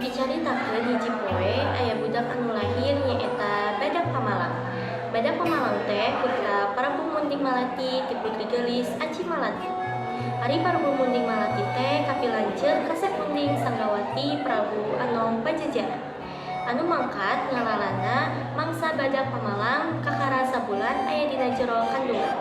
Dicaritakeun hiji poe aya budak anu lahir, nyaeta Badak Pamalang. Badak Pamalang teh putra Prabu Munding Malati ti putri geulis Aci Malati. Ari Prabu Munding Malati teh kapilanceuk kasep Munding Sanggawati Prabu Anom Pajajaran. Anu mangkat ngalalana mangsa Badak Pamalang kakara sabulan aya dina jero kandungan.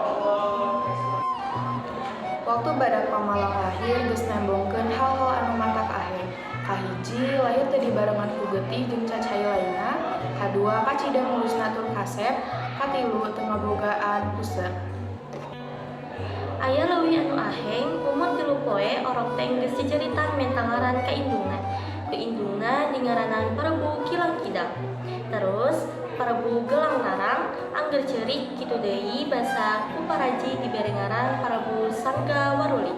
Waktu Badak Pamalang lahir geus nembongkeun hal-hal anu matak aheng. Kahiji, lahir teu dibarengan ku getih jeung cacai lainna, kadua, kacida mulusna tur kasep, katilu, teu ngabogaan puseur. Aya leuwih anu aheng, umur 3 poe orok teh geus ciciritan menta ngaran ka indungna. Ku indungna dingaranan Prabu Kilang Kidang. Terus Prabu Gelang Narang, angger ceurik kitu deui basa ku paraji dibere ngaran Prabu Sangga Waruli.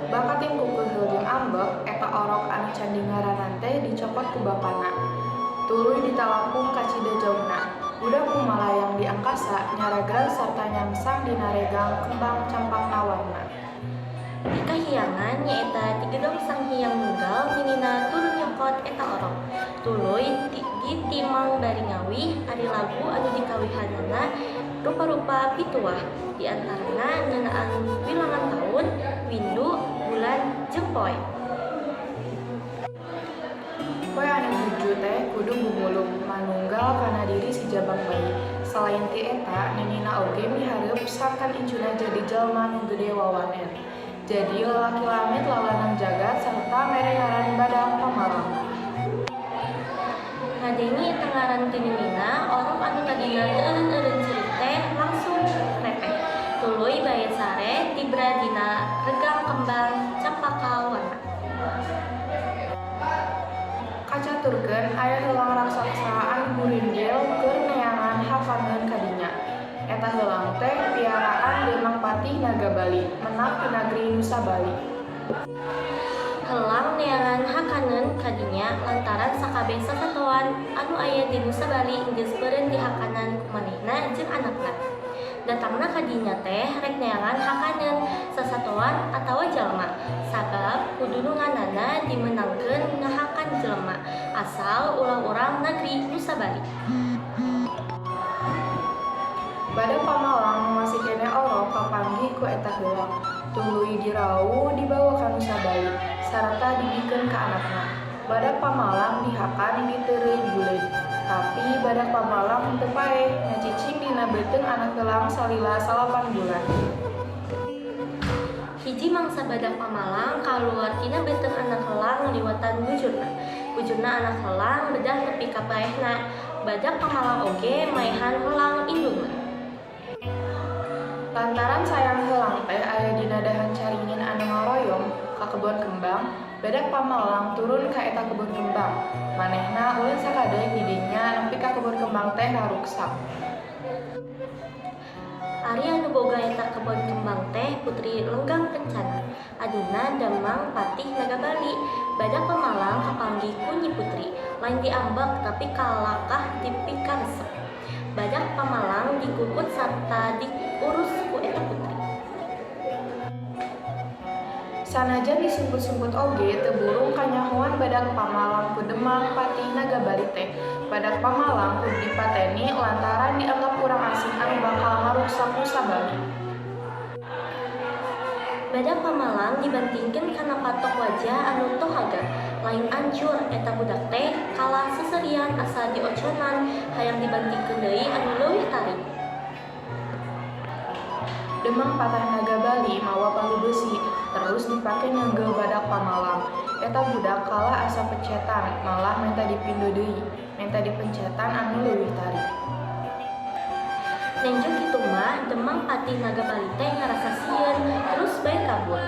Bakating ku keheul jeung ambek, eta orok anu can dingaranan teh dicokot ku bapana. Tuluy ditalapung kacida jauhna. Budak nu malayang di angkasa, nyaragrag sarta nyangsang dina regang kembang campaka warna. Di kahyangan, nyaeta di gedong Sang Hyang Nunggal, ninina turun nyokot eta orok. Tuluy ditimang bari ngawih, ari lagu anu dikawihanana rupa-rupa pituah. Di antarana ngeunaan wilangan taun, windu, bulan jeung poe. Poe anu nuju teh kudu gumulung manunggal kana diri si jabang bayi. Salain ti eta, ninina oge mihareup sangkan incuna jadi jalma nu gede wawanen. Jadi lalaki langit lalanang jagat sarta mere ngaran Badak Pamalang. Ngadenge eta ngaran ti ninina, orok anu tadina teu eureun-eureun ceurik teh langsung repeh. Tuluy bae sare tibra dina regang kembang campaka warna. Kacaturkeun aya heulang raksasa anu burindil keur neangan hakaneun ka dinya. Eta heulang teh piaraan Demang Patih Nagabali, menak ti nagri Nusa Bali. Helang neangan hakaneun ka dinya lantaran sakabeh sasatoan anu aya di Nusa Bali geus beureum dihakanan ku manehna jeung anakna. Datangna ka dinya teh rek neangan hakaneun sasatoan atawa jalma, sabab kudununganana dimeunangkeun ngahakan jelema, asal ulah urang nagri Nusa Bali. Badak Pamalang nu masih keneh orok kapanggih ku eta heulang. Tuluy dirauh dibawa ka Nusa Bali sarta dibikeun ka anakna. Badak Pamalang dihakan diteureuy buleud. Tapi Badak Pamalang henteu paeh, ngacicing dina beuteung anak heulang salila 9 bulan. Hiji mangsa Badak Pamalang kaluar tina beuteung anak helang liwatan bujurna. Bujurna anak helang bedah nepi ka paehna. Badak Pamalang oge maehan helang indungna. Lantaran sayang heulang teh aya dina dahan caringin anu ngaroyong ka kebon kembang, Badak Pamalang turun ka eta kebon kembang. Manehna ulin sakadeng di dinya nepi ka kebon kembang teh raruksak. Ari anu boga eta kebon kembang teh Putri Lenggang Kencana, adina Demang Patih Nagabali. Badak Pamalang kapanggih ku Nyi Putri, lain diambek tapi kalakah dipikaresep. Badak Pamalang dikukut sarta diurus ku eta putri. Sanajan disumput-sumput oge teu burung kanyahoan Badak Pamalang ku Demang Patih Nagabali teh. Badak Pamalang kudu dipateni lantaran dianggap urang asing anu bakal ngaruksak Nusa Bali. Badak Pamalang dibantingkeun kana patok waja anu tohaga. Lain ancur, eta budak teh kalah seuseurian asa dioconan hayang dibantingkeun deui anu leuwih tarik. Demang Patih Nagabali mawa palu besi, terus dipake neunggeul Badak Pamalang. Eta budak kalah asa pencetan, malah menta dipindo deui, menta dipencetan anu leuwih tarik. Nenjo kitu mah Demang Patih Nagabali teh ngarasa sieun, terus bae kabur.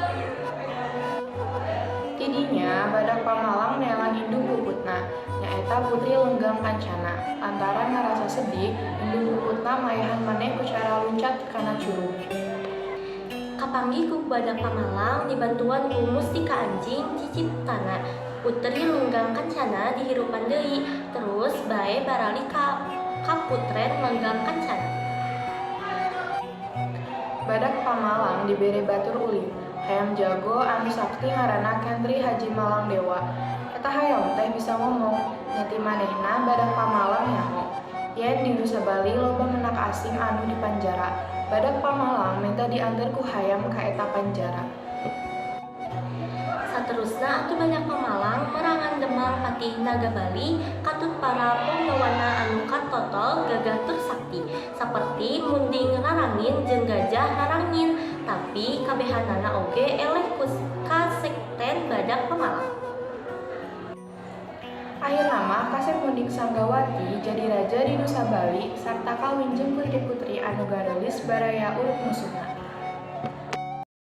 Ti dinya Badak Pamalang neangan indung puputna, nyaeta Putri Lenggang Kancana. Lantaran ngarasa sedih, indung puputna maehan maneh ku cara luncat kana curug. Kapanggih ku Badak Pamalang dibantuan ku mustika anjing ciciptana. Putri Lenggang Kancana dihirupan deui, terus bae baralih ka Kaputren Lenggang Kancana. Badak Pamalang dibere batur ulin. Hayam jago anu sakti ngaranna Kentri Haji Malang Dewa. Eta hayam teh bisa ngomong, nya ti manehna Badak Pamalang nyaho yen di Nusa Bali loba menak asing anu dipanjara. Badak Pamalang menta dianter ku hayam ka eta panjara. Saterusna atuh Badak Pamalang merangan Demang Patih Nagabali katut para punggawana anu katotol gagah tur sakti saperti Munding Rarangin jeung Gajah Rarangin, tapi kabehanana oge eleh ku kasekten Badak Pamalang. Akhirna mah Kasep Munding Sanggawati jadi raja di Nusa Bali sarta kawin jeung putri-putri anu gareulis baraya urut musuhna.